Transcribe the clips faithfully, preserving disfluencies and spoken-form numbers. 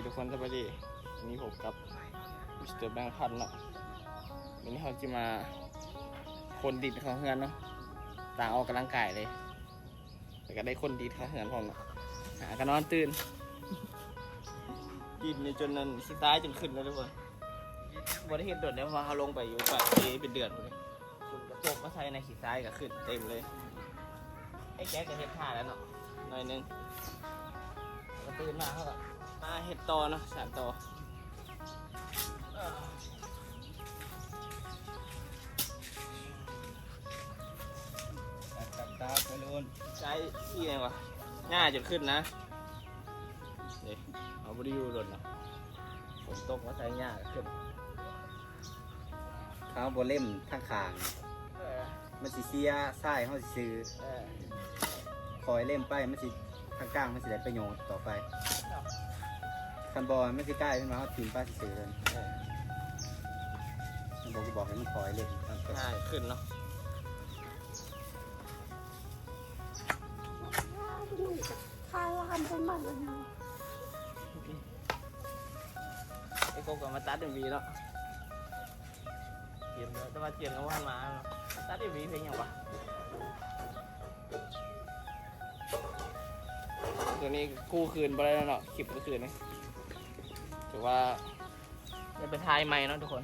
ทุกคนสบายดี วันนี้พบกับมิสเตอร์แบงค์พันเนาะ วันนี้เขาจะมาคนดินเขาเฮือนเนาะ ต่างออกกำลังกายเลย แล้วก็ได้คนดินเขาเฮือนพร้อมเนาะ หากันนอนตื่น ดินนี่จนนั่นสิตายจนขึ้นแล้วทุกคน บ่ได้เห็นโดนแล้วเพราะเขาลงไปอยู่ปากเซเป็นเดือนเลย ฝนกระตกมาใส่ในขี้ทรายก็ขึ้นเต็มเลย ไอ้แจ๊กก็เฮ็ดท่าแล้วเนาะ หน่อยหนึง ก็ตื่นมาเขาก็มาเฮ็ดต่อเนาะ สานต่อ ตัดตัดตัดไปลุน ใช้ที่ไหนวะ หญ้าจนขึ้นนะ เดี๋ยวเอาบ่ได้อยู่โดนเนาะ ฝนตกมาใส่หญ้าก็ขึ้น เขาบ่เล่มทางข้าง เออ มันสิเสียทรายเขาสิซื้อ เออ คอยเล่มไปมันสิทางกลางมันสิได้ประโยชน์ต่อไป คันบ่มันสิกลายเป็นว่าเขาถิ่มปลาสิซื้อเลย เออ มันบอกกูบอกให้มันคอยเล่มตามต้น หญ้าขึ้นเนาะ คาลานไปหมดเลยนะ ไอ้กบก็มาตัดเอ็มวีเนาะ เตรียมแล้วแต่ว่าเตรียมก็ว่ามาเนาะ ตัดเอ็มวีเพลงหยังวะ ตัวนี้กู้คืนไปแล้วเนาะ คลิปเมื่อคืนนี้ ถือว่าได้ไปถ่ายใหม่เนาะทุกคน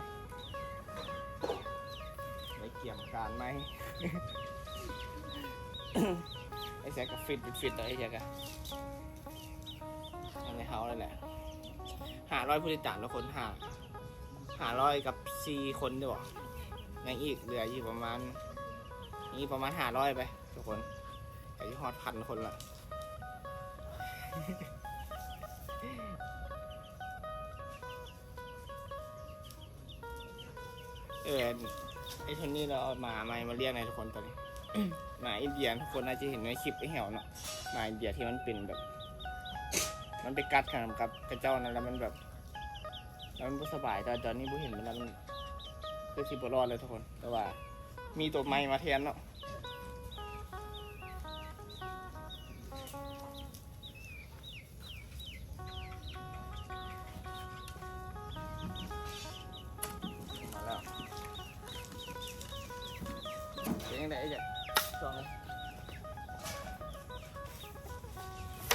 ได้เกี่ยมการใหม่ ไอ้แซกก็ฟิตฟิตเลยไอ้แซกอะ อันนี้เขาเลยแหละ ห้าร้อยผู้ติดตามทุกคน ห้า ห้าร้อยกับสี่คนดีกว่า ยังอีกเหลืออยู่ประมาณ นี่ประมาณห้าร้อยไปทุกคน ก็จะฮอดพันคนละ เออ ไอ้โทนี่เราเอาหมาใหม่มาเลี้ยงในทุกคนตอนนี้ หมาอินเดียทุกคนน่าจะเห็นในคลิปไอ้แหวเนาะ หมาอินเดียที่มันเป็นแบบ มันไปกัดกันกับกระเจ้านั้นแล้วมันแบบ แล้วมันบ่สบาย แต่ตอนนี้บ่เห็นมันแล้วมันคือสิบ่รอดเลยทุกคน แต่ว่ามีตัวใหม่มาแทนเนาะ มาแล้ว เป็นยังไงไอ้แจ๊ค ส่องเลย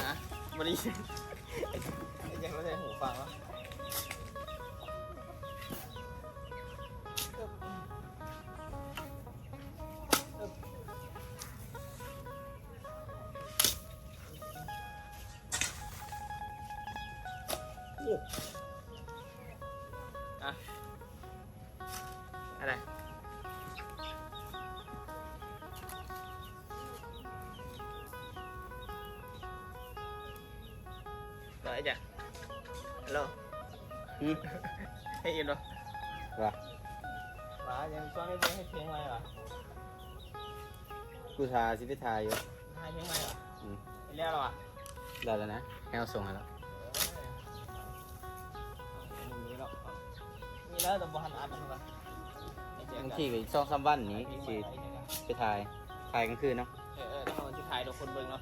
ฮะ บ่ได้ยิน ไอ้แจ๊คบ่ใส่หูฟังวะ อ่ะ อะไร ก็ไอ้แจ๊ค ฮัลโหล หืม ให้ยินบ่ ว่า ว่ายังช่วงนี้บ่เฮ็ดเพลงใหม่หรอ กูทาสิไปทายอยู่ ให้เพลงใหม่หรอ อืม เฮ็ดแล้วหรอวะ ได้แล้วนะ ให้เอาส่งให้แล้ว มีแล้ว มีแล้วแต่บ่ทันอัดมันก่อน บางทีก็อีกสองสามวันนี้สิไปถ่าย ถ่ายกลางคืนเนาะ เออเออแล้วมันสิถ่ายทุกคนเบิ่งเนาะ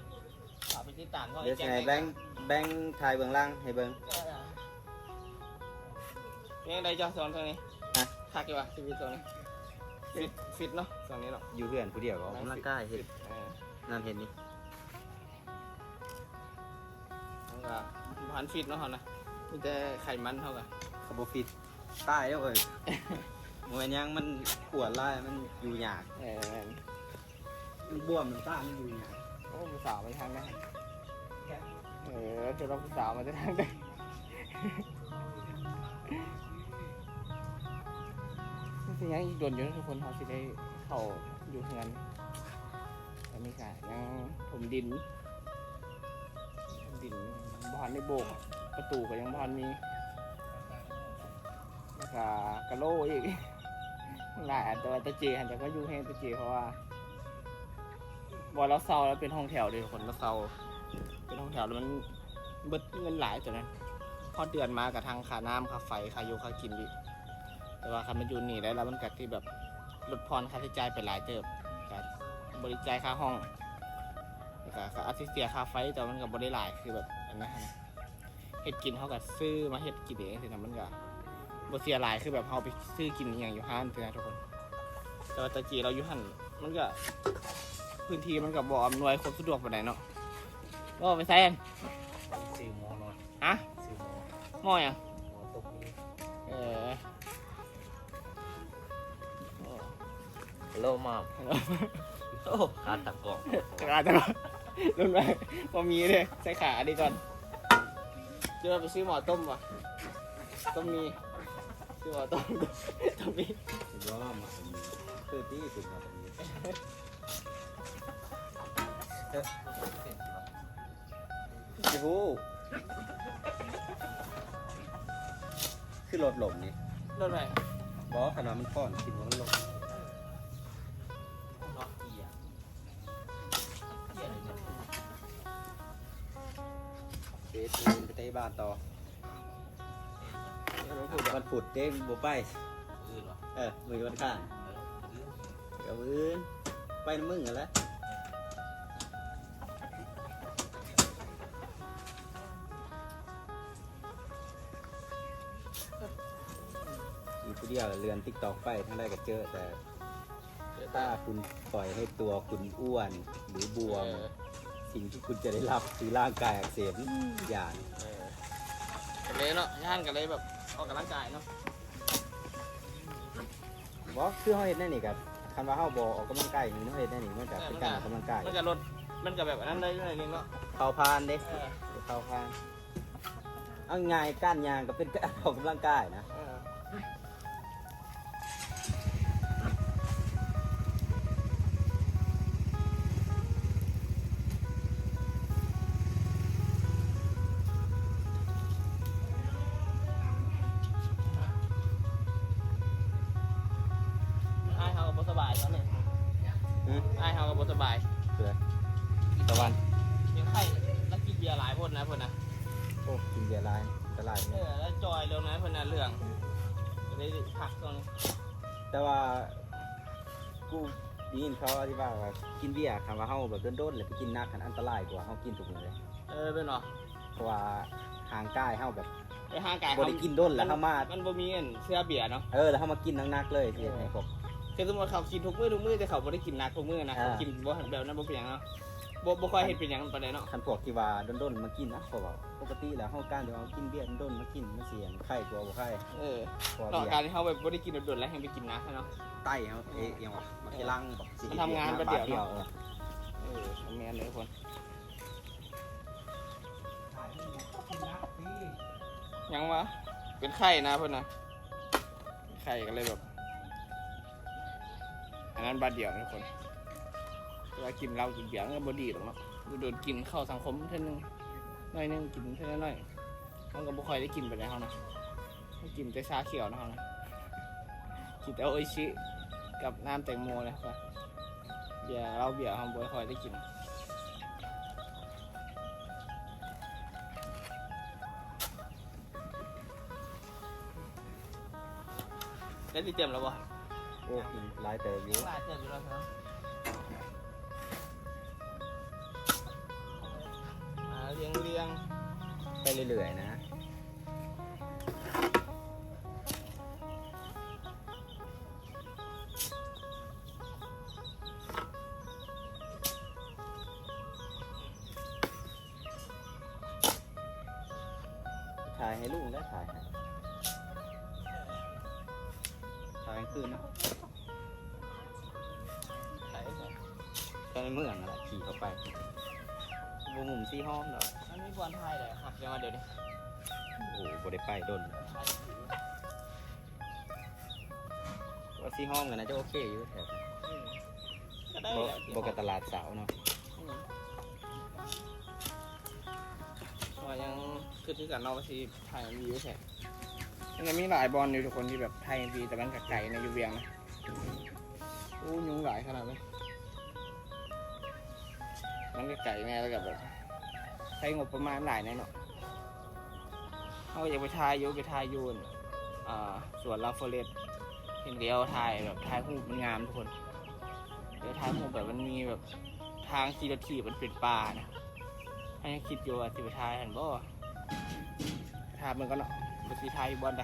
ฝากไปติดตามเขา เดี๋ยวสิให้แบงค์ แบงค์ถ่ายเบื้องหลังให้เบิ่ง เออเออ เป็นยังไงเจ้าสองตัวนี้ ฮะ คักอยู่วะชีวิตตัวนี้ ฟิต ฟิตเนาะตอนนี้เนาะ อยู่เฮือนผู้เดียวก็ออกกำลังกายเฮ็ด เออ นั่นเห็นนี่ มันก็พันฟิตเนาะเขานะ มีแต่ไขมันเท่ากัน เขาบ่ฟิต ตายแล้วเว้ย บ่แม่นหยังมันอ้วนหลายมันอยู่ยาก เออแม่น มันบวมมันตายมันอยู่ยาก โอ้ผู้สาวมาทางนั้น เออจะรับผู้สาวมาจากทางใด นี่สิยังอีกโดนอยู่นะทุกคน เขาสิได้เข้าอยู่เฮือน อันนี้ค่ะยังถมดิน ถมดินบ่ทันได้โบก ประตูก็ยังบ่ทันมี แล้วก็กะโหลอีก หลายอัน แต่ว่าตาเจหันจะมาอยู่แฮงตาเจ เพราะว่า บ่เราเซาแล้วเป็นห้องแถวเด้ทุกคน เราเซาเป็นห้องแถวแล้วมันเบิดเงินหลายตัวนั้น พอเดือนมาก็ทั้งค่าน้ำค่าไฟค่าอยู่ค่ากินอีก แต่ว่าคันมาอยู่นี่ได้แล้วมันก็ที่แบบลดผ่อนค่าใช้จ่ายไปหลายเติบ ก็บ่ได้จ่ายค่าห้อง แล้วก็ก็อาจสิเสียค่าไฟ แต่มันก็บ่ได้หลายคือแบบอันนั้นหั้นนะ ฮ็ดกิน เฮาก็ซื้อมาเฮ็ดกินเองสินะ มันก็บ่เสียหลายคือแบบเฮาไปซื้อกินอีหยังอยู่ร้านเทื่อทุกคน แต่ว่าตะกี้เราอยู่หั่น มันก็ พื้นที่มันก็บ่อำนวยความสะดวกปานใดเนาะ บ่ไปใส่อัน ซื้อหม้อหน่อย ฮะ ซื้อหม้อ หม้อหยัง หม้อต้มนี่ เออ Hello mom โอ้ ขาตั้งกล้อง ขาตั้งกล้อง รุ่นใหม่ บ่มีเด้ ใส่ขาดีก่อน จะไปซื้อหม้อต้มวะ ต้มมี ซื้อหม้อต้ม ต้มมี คือว่ามาคือที่สุดมาตรงนี้ โอ้โห คือรถล้มนี่ รถไผ บ่ คันว่ามันฟ้อน คิดว่ามันล้ม เตะปูนไปเตะบาสต่อ วันพุธเด้ บ่ไป เออ มื้อวันอังคาร เดี๋ยวมื้ออื่น ไปนำมึงนั่นแหละ อยู่ผู้เดียวเลื่อน TikTok ไปทางใดก็เจอแต่ ถ้าคุณปล่อยให้ตัวคุณอ้วนหรือบวม เออ สิ่งที่คุณจะได้รับคือร่างกายอักเสบ อืม อย่า เออ ก็เลยเนาะ ย่านก็เลยแบบออกกำลังกายเนาะ บ่ คือเฮาเฮ็ดแนวนี้ก็ คันว่าเฮาบ่ออกกำลังกายนี่ เฮาเฮ็ดแนวนี้มันก็ เออ เป็นการออกกำลังกาย มันก็ลด มันก็แบบอันนั้นได้หน่อยนึงเนาะ เผาผลาญเด้ เออ เผาผลาญ เอาง่าย การย่างก็เป็นการออกกำลังกายนะ เออ อ้ายเฮาก็บ่สบายตอนนี้ หืม อ้ายเฮาก็บ่สบาย เพื่อ ตะวัน เป็นไข้ แล้วกินเบียร์หลายโพดนะ เพิ่นนะ โอ้ กินเบียร์หลาย อันตราย เออ แล้วจ่อยลงนะ เพิ่นนะ เหลือง ก็เลยพักช่วงนี้ แต่ว่า กูได้ยินเขาอธิบายว่ากินเบียร์ คันว่าเฮาแบบโดนๆ แล้วไปกินหนัก หั้นอันตรายกว่าเฮากินทุกมื้อเลย เออ เป็นบ่ เพราะว่าร่างกายเฮาแบบ เออ ร่างกาย บ่ได้กินโดนแล้ว มัน เฮามา มันบ่มีอันเชื้อเบียร์เนาะ เออ แล้วเฮามากินหนักๆ เลย สิเฮ็ดให้ เออ พวก คือสมมุติเขากินทุกมื้อทุกมื้อ แต่เขาบ่ได้กินหนักทุกมื้อนะ อ่า เขากินบ่แบบนั้นบ่เป็นหยังเนาะ บ่ บ่ค่อยเฮ็ดเป็นหยังปานใดเนาะ คันพวกที่ว่าโดนๆ มากินนะ เพราะว่าปกติแล้วเฮา การที่ว่าเฮากินเบียร์โดนๆ มากิน มันสิไข้กว่าบ่ไข้ เออ เพราะว่า เนาะ เบียร์ การที่เฮาแบบบ่ได้กินโดนๆ แล้วแฮ่งไปกินหนักเนาะ ไตเฮา เออ เอ๊ะ อิหยังวะ บักขี้ลัง บัก มันทำงาน บาดเดียว บาดเดียว เออ เออ แม่นเลยคน หยังวะ เป็นไข้นะเพิ่นนะ ไข้ก็เลยแบบ อันนั้นบาดเดียวทุกคน แต่ว่ากินเหล้ากินเบียร์มันก็บ่ดีดอกเนาะ โดนๆ กินเข้าสังคมเทื่อนึง หน่อยนึง กินเทื่อน้อย มันก็บ่ค่อยได้กินปานใดเฮานะ กินแต่ชาเขียวนะเฮานะ กินแต่โออิชิกับน้ำแตงโมเลยครับ เบียร์ เหล้าเบียร์เฮาบ่ค่อยได้กิน ได้สิเต็มแล้วบ่ โอ้ กินหลายเติบอยู่ หลายเติบอยู่แล้วครับ อ่า เรียงเรียง ไปเรื่อยๆ นะ ถ่ายให้ลุงได้ ถ่ายให้ ถ่ายกลางคืนเนาะ ถ่ายไปก่อน ก็ในเมืองนั่นแหละ ขี่เข้าไป บ่มุมสีหอมดอก มันมีบ่อนถ่ายเลย หักยังมาเดี๋ยวนี้ โอ้โห บ่ได้ไปโดน ถ่ายอยู่ ว่าสีหอมก็น่าจะโอเคอยู่แถว อืม ก็ได้ บ่ แหละ บ่กับตลาดเสาเนาะ อืม ว่ายังคือคือกันเนาะ ว่าสิถ่าย MV อยู่แท้ มันก็มีหลายบ่อนอยู่ทุกคนที่แบบถ่าย MV แต่มันก็ไกลนะ อยู่เวียงนะ โอ้ ยุงหลายขนาดนั้น มันก็ไกลแน่ แล้วก็แบบ ใช้งบประมาณหลายแน่เนาะ เฮาอยากไปถ่ายอยู่ ไปถ่ายอยู่ อ่า สวนลาวฟอเรสต์ เห็นเขาถ่ายแบบถ่ายรูปมันงามทุกคน เดี๋ยวถ่ายรูปแบบมันมีแบบทางขี่รถถีบมันเป็นป่านะ เฮายังคิดอยู่ว่าสิไปถ่ายหั่นบ่ เ ถามมันก่อนเนาะ บ่สิถ่ายอยู่บ่อนใด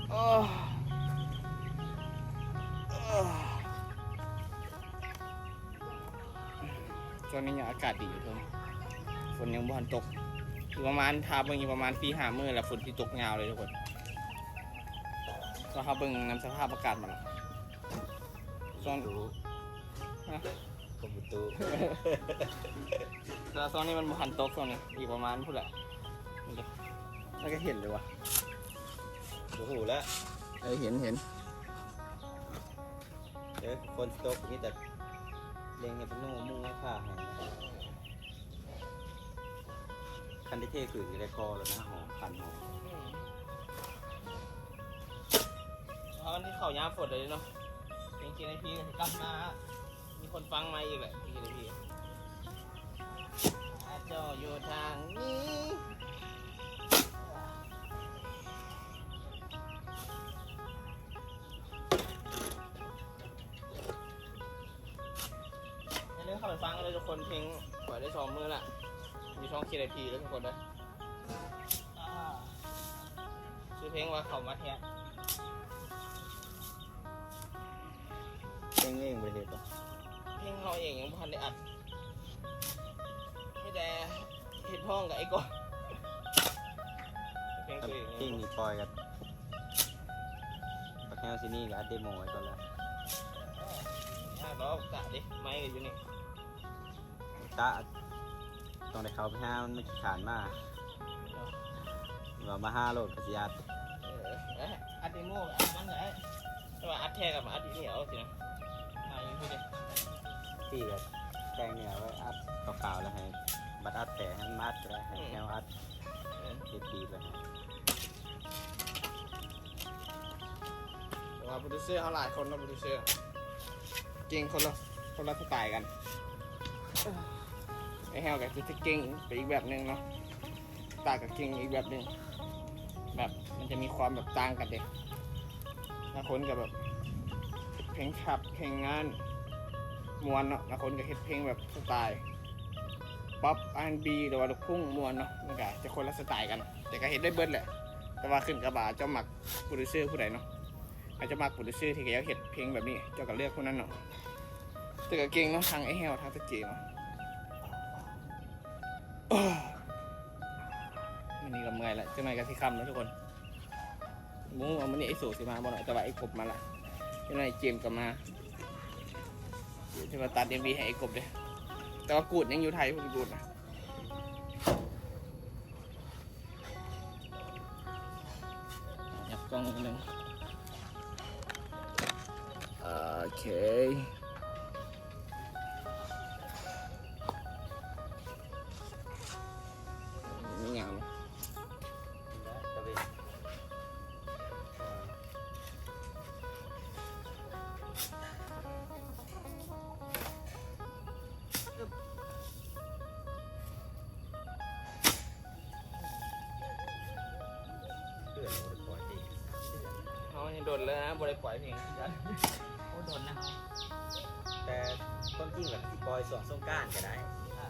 โอ้ โอ้ ช่วงนี้ยังอากาศดีอยู่ ช่วงนี้ฝนยังบ่ทันตก อยู่ประมาณ ถ้าเบิ่งอยู่ประมาณสี่ห้ามื้อแล้ว ฝนสิตกยาวเลยทุกคน ก็เฮาเบิ่งนำสภาพอากาศมันละ ช่วง ฮะ กรมอุตุ แต่ช่วงนี้มันบ่ทันตก ช่วงนี้ อีกประมาณพุ้นแหละ มันก็ มันก็เห็นเลยวะ โอ้โหแล้ว เออ เห็น เห็น เดี๋ยวฝนตก มีแต่เล็งให้เป็นหนูมุงให้ข้าให้ คันได้เทคืนก็ได้กอแล้วนะ หอม คันหอม เพราะมันที่เขายามฝนเลยเนาะ เพลง คิดให้พี ก็สิกลับมา มีคนฟังมาอีกแหละ เพลง คิดให้พี อาเจ้าอยู่ทางนี้ อย่าลืมเข้าไปฟังเลยทุกคน เพลงปล่อยได้สองมื้อละ มีช่อง คิดให้พี แล้วทุกคนนะ อ่า ชื่อเพลงว่าเขามาแท้ เพลงเองบ่ได้เฮ็ดบ่ เพลงเฮาเองยังบ่ทันได้อัด มีแต่เฮ็ดฮ้องกับไอ้ก่อน เพลงตัวเอง เพลงนี้ปล่อยกับบักแฮวซินี่ก็อัดเดโมไว้ก่อนแล้ว ยากดอก กะเด้ ไมค์ก็อยู่นี่ ตะ ต้องได้เข้าไปหามัน มันขี้ขานมา ว่ามาหาโลดก็สิอัด เออ เอ้ย อัดเดโม อัดมันก็ได้ แต่ว่าอัดแท้กับอัดอยู่นี่เอาสินะ มาอยู่นี่เด้ พี่ก็แต่งเนี่ยไว้อัดขาวๆแล้วให้บัดอัดแท้ให้มันอัดก็ได้ ให้ อืม แนวอัด เออ เอพีไปให้ แต่ว่าโปรดิวเซอร์เขาหลายคนเนาะ โปรดิวเซอร์ เก่งคนละ คนละสไตล์กัน ไอ้แฮวก็จะเก่งไปอีกแบบหนึ่งเนาะ ตาก็เก่งอีกแบบหนึ่ง แบบมันจะมีความแบบต่างกันเด้ บางคนก็แบบเฮ็ดเพลงขับ เพลงงานม่วนเนาะ บางคนก็เฮ็ดเพลงแบบสไตล์ป๊อป อาร์แอนด์บี หรือว่าลูกทุ่งม่วนเนาะ มันก็จะคนละสไตล์กัน แต่ก็เฮ็ดได้เบิดแหละ แต่ว่าขึ้นกับว่าเจ้ามักโปรดิวเซอร์ผู้ใดเนาะ ถ้าเจ้ามักโปรดิวเซอร์ที่เขาอยากเฮ็ดเพลงแบบนี้ เจ้าก็เลือกผู้นั้นเนาะ แต่ก็เก่งเนาะ ทั้งไอ้แฮวทั้งตะเกเนาะ มื้อนี้ก็เมื่อยแล้ว จักหน่อยก็สิค่ำแล้วทุกคน บ่ฮู้ว่ามื้อนี้ไอ้โสสิมาบ่เนาะ แต่ว่าไอ้กบมาละ จักหน่อยเจมส์ก็มา เดี๋ยวจะมาตัดเอ็มวีให้ไอ้กบเด้ แต่ว่ากูดยังอยู่ไทย พู้นกูดนะ ยับกล้องนิดนึง โอเค นี่หยัง เดือนบ่ได้ปล่อยเพลง เขายังโดนแล้วนะ บ่ได้ปล่อยเพลงคือกัน โอ้ โดนนะ แต่ความจริงแบบสิปล่อยช่วงสงกรานต์ก็ได้ อ่า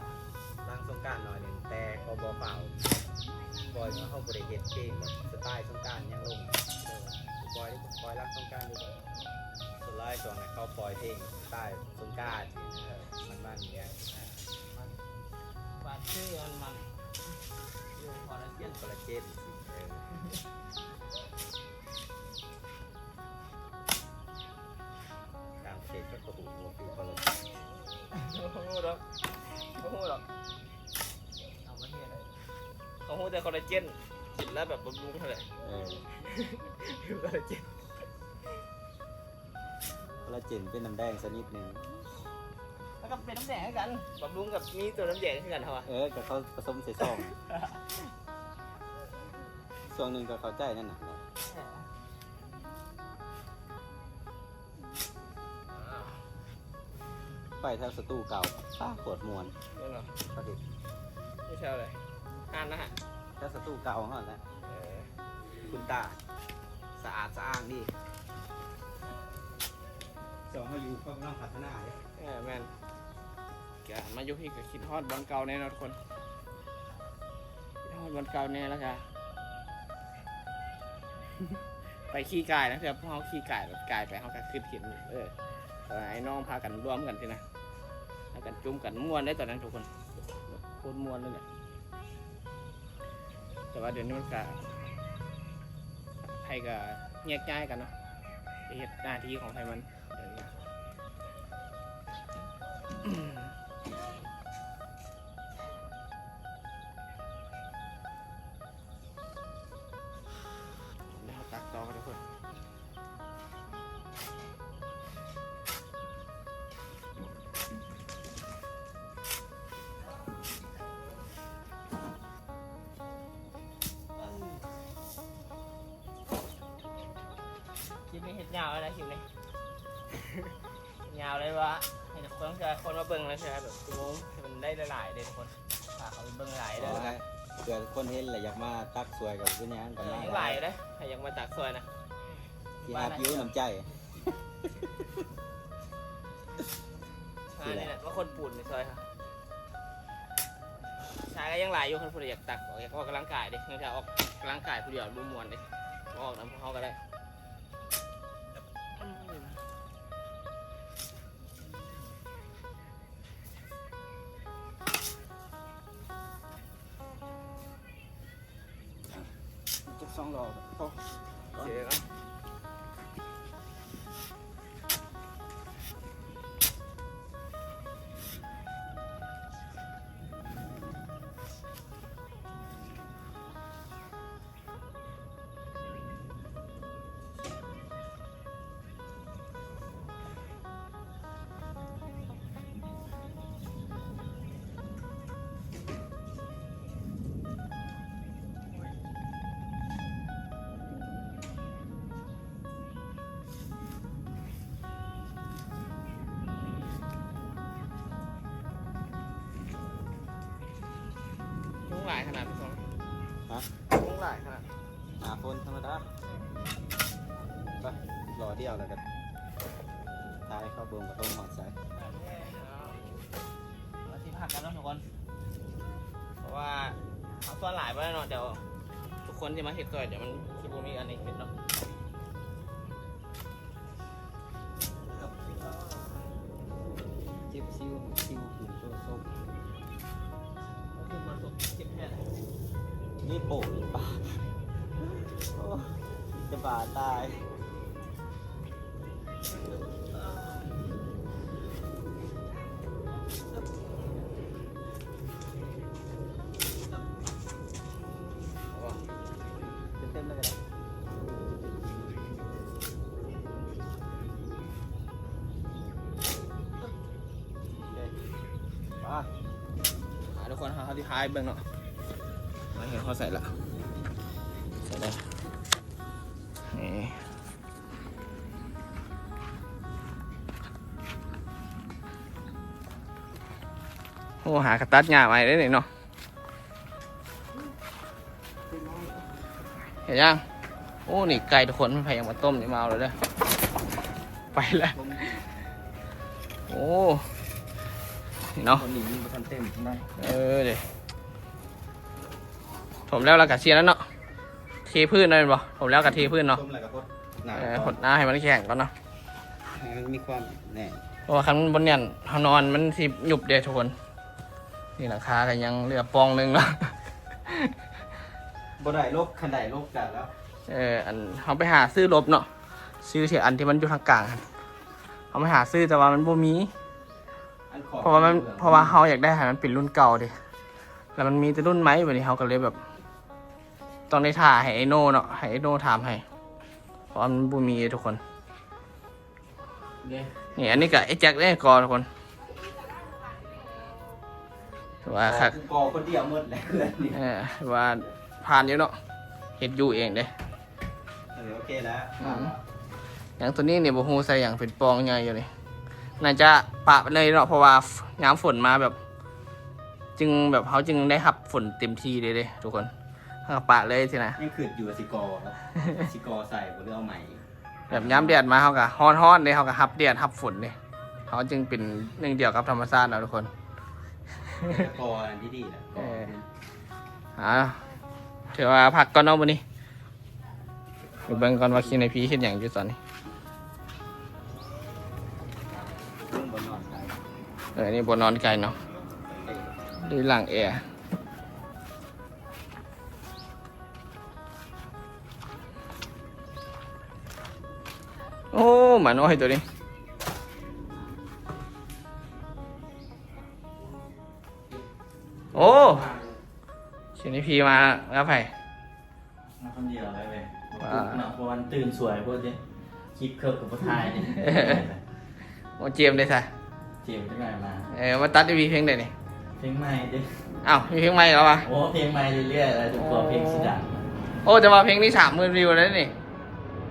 หลังสงกรานต์หน่อยหนึ่ง แต่ก็บ่ฟ้าวปล่อย เพราะเขาบ่ได้เฮ็ดเพลงแบบสไตล์สงกรานต์ยังลง ปล่อย ปล่อยหลังสงกรานต์ดีกว่า ส่วนหลายช่วงนั้นเขาปล่อยเพลงสไตล์สงกรานต์ เออ มันๆ อย่างเงี้ย มัน บาดชื่อมันมัน อยู่คอลลาเจน คอลลาเจน เออ ต่างประเทศก็โอ้โหคือคอลลาเจน บ่ฮู้ดอก บ่ฮู้ดอก เอาประเทศอะไร เขาฮู้แต่คอลลาเจน กินแล้วแบบบำรุงเท่าไหร่ เออ คือคอลลาเจน คอลลาเจนเป็นน้ำแดงชนิดหนึ่ง แล้วก็เป็นน้ำแดงคือกัน บำรุงกับมีตัวน้ำแดงคือกันเหรอวะ เออ ก็เขาผสมใส่ซอง ช่วงหนึ่งก็เข้าใจนั่นน่ะ เออ ไปแถวสตูเก่า ป้าโคตรม่วน นั่นเหรอ เขาเห็น ไม่ใช่อะไร อ่านนะฮะ แถวสตูเก่าหั่นแหละ เออ คุณตา สะอาดสะอ้างดี สองเขาอยู่กำลังพัฒนาเลย เออ แม่น ก็มาอยู่พี้ก็คิดฮอดบ่อนเก่าแน่นอนทุกคน มันเก่าแน่แล้วก็ ไปขี่กายนะเพื่อพวกเขาขี่กายแบบกายไปเขาก็คิดเห็น เออตอนไอ้น้องพากันร่วมกันสินะพากันจุ่มกันม่วนได้ตอนนั้นทุกคนโคตรม่วนเลยแหละแต่ว่าเดี๋ยวนี้มันก็ใครก็แยกย้ายกันเนาะไปเฮ็ดหน้าที่ของใครมันเดี๋ยวนี้ แล้วตักต่อกันทุกคนคลิปนี้เฮ็ดยาวแล้วนะคลิปนี้ ยาวเลยว่าให้ทุกคนเพื่อคนมาเบิ่งแล้วใช่ไหมแบบชั่วโมงให้มันได้หลายๆเด้ทุกคนฝากเขาไปเบิ่งหลายเด้อ เผื่อคนเห็นแล้วอยากมาตักซอยกับเป็นหยัง เอ กัน อ มา ยังหลายอยู่เด้อใครอยากมาตักซอยนะ ที่ฮักอยู่น้ำใจ ใช่นี่แหละว่าคนปูนในซอยครับชายก็ยังหลายอยู่คนผู้ใดอยากตักออกอยากออกกำลังกายเด้ยังจะออกกำลังกายผู้เดียวดูมวนเด้ออกนำพวกเขาก็ได้ จักสองรอบพอ โอเคครับ ยุงหลายขนาดพี่สอง ฮะ ยุงหลายขนาด หาคนธรรมดาไปรอเดียวแล้วกันทายเข้าเบิ่งกระต้มหอดใส่ เราที่พักกันเนาะทุกคน เพราะว่าเขาส่วนหลายไปแล้วเนาะเดี๋ยวทุกคนที่มาเห็ดก่อนเดี๋ยวมันคือบ่มีอันนี้เห็ดเนาะ เจ็บซิวซิวขึ้นตัวส้ม ก็คือมาสดเก็บแค่ไหน นี่โป่งหรือเปล่าโอ้จะบาดตาย เต็มๆเลยก็ได้ อ่ะทุกคนเขาที่ท้ายเบิ่งเนาะมาเห็นเขาใส่ละใส่ได้นี่โอ้หากระตัดหญ้าใหม่ได้เลยเนาะ เห็นยัง โอ้ นี่ไก่ทุกคนไม่แพงมาต้มนี่มาเอาเลยเด้อ ไปแล้ว โอ้ นี่เนาะ คนนี้มันเป็นคนเต็มใช่ไหม เออเดี๋ยวถมแล้วเรากะเชียร์แล้วเนาะ เทพื้นนั่นบ่ถมแล้วกะเทพื้นเนาะ ต้มอะไรกับพดหนา เออหดน้ำให้มันแข็งก่อนเนาะ ให้มันมีความแน่น เพราะว่าคันมันบนเนี่ยนเขานอนมันสิหยุบเด้ทุกคน นี่หลังคาก็ยังเหลือปองหนึ่งเนาะ บ่ได้ลบคันได้ลบกันแล้ว เอออันเขาไปหาซื้อลบเนาะ ซื้อที่อันที่มันอยู่ทางกลางหั่นเขาไปหาซื้อแต่ว่ามันบ่มี อันขอบ เพราะว่ามัน หลือง เพราะว่าเขาอยากได้ให้มันเป็นรุ่นเก่าเด้แล้วมันมีแต่รุ่นใหม่วันนี้เขาก็เลยแบบ ต้องได้ถ่าให้ไอโน่เนาะให้ไอโน่ถามให้ เพราะว่ามันบ่มีทุกคน เนี่ย นี่อันนี้ก็ไอ้แจ็คเนี่ยกอทุกคนว่าคัก กอคนเดียวหมดแหละเพื่อนนี่ เออว่าผ่านอยู่เนาะเฮ็ดอยู่เองเด้ เออโอเคแล้ว อืม อย่างตัวนี้เนี่ยบ่ฮู้ใส่อย่างเป็นปองใหญ่อยู่นี่น่าจะปะไปเลยเนาะเพราะว่ายามฝนมาแบบ จึงแบบเขาจึงได้รับฝนเต็มที่เลยเด้ทุกคนเขาก็ปะเลยสินะ ยังคืดอยู่ว่าสิกอครับ สิกอใส่บ่หรือเอาใหม่ แบบยามแดดมาเขาก็ฮ้อนๆเด้เขาก็รับแดดรับฝนเด้เขาจึงเป็นหนึ่งเดียวกับธรรมชาติเนาะทุกคน กออันที่ดีแหละกอ เออ อ่า ถือว่าพักก่อนเนาะมื้อนี้ ไปเบิ่งก่อนว่าคิวไนพีเฮ็ดหยังอยู่ตอนนี้ เออ นี่บ่นอนไกลเนาะ ได้ล้างแอร์ โอ้ หมาน้อยตัวนี้ โอ้ คิวไนพีมาแล้วไผ มาคนเดียวเลยเว้ย อ่า เนาะเพราะวันตื่นสวยพวกนี้คลิปเคิร์ฟกับพ่อทายนี่ โอ้ เจมส์ได้ซะ เจมส์จังไงมา เออ มาตัดอีพีเพลงใดนี่ เพลงใหม่ดิ อ้าว มีเพลงใหม่แล้ววะ โอ้เพลงใหม่เรื่อยๆแล้วทุกคนเพลงสีดัง โอ้ แต่ว่าเพลงนี้สามหมื่นวิวแล้วนี่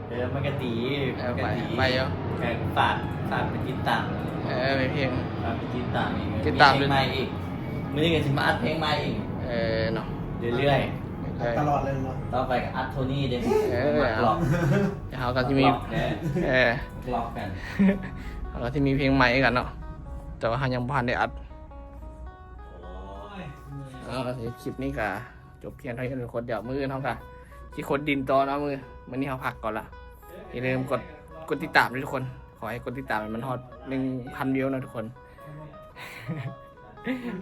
เดี๋ยวมันก็ตี เออ มันก็ตี ไปไปเยอะ แค่ฝากฝากไปติดตาม เออ มีเพลง ฝากไปติดตามอีก ติดตาม เพลงใหม่อีกมื้อนี้ก็จะมาอัดเพลงใหม่อีก เออเนาะ เรื่อย เออ ตลอดเลยเนาะ ๆต่อไปก็อัดโทนี่เด้ เออ มาล็อกเด้ เดี๋ยวเขาก็จะมี ล็อกเด้ เออ ล็อกกัน เขาก็จะมีเพลงใหม่กันเนาะ แต่ว่าเขายังบ่ทันได้อัด โอ้ย เอาละ คลิปนี้ก็จบเพียงเท่านี้ทุกคน เดี๋ยวมื้ออื่นเขาก็สิขุดดินต่อเนาะ มื้อมื้อนี้เขาพักก่อนละ อย่าลืมกดกดติดตามด้วยทุกคน ขอให้กดติดตามมันฮอดหนึ่งพันวิวนะทุกคน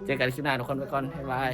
เจอกันคลิปหน้าทุกคน ไปก่อน บ๊ายบาย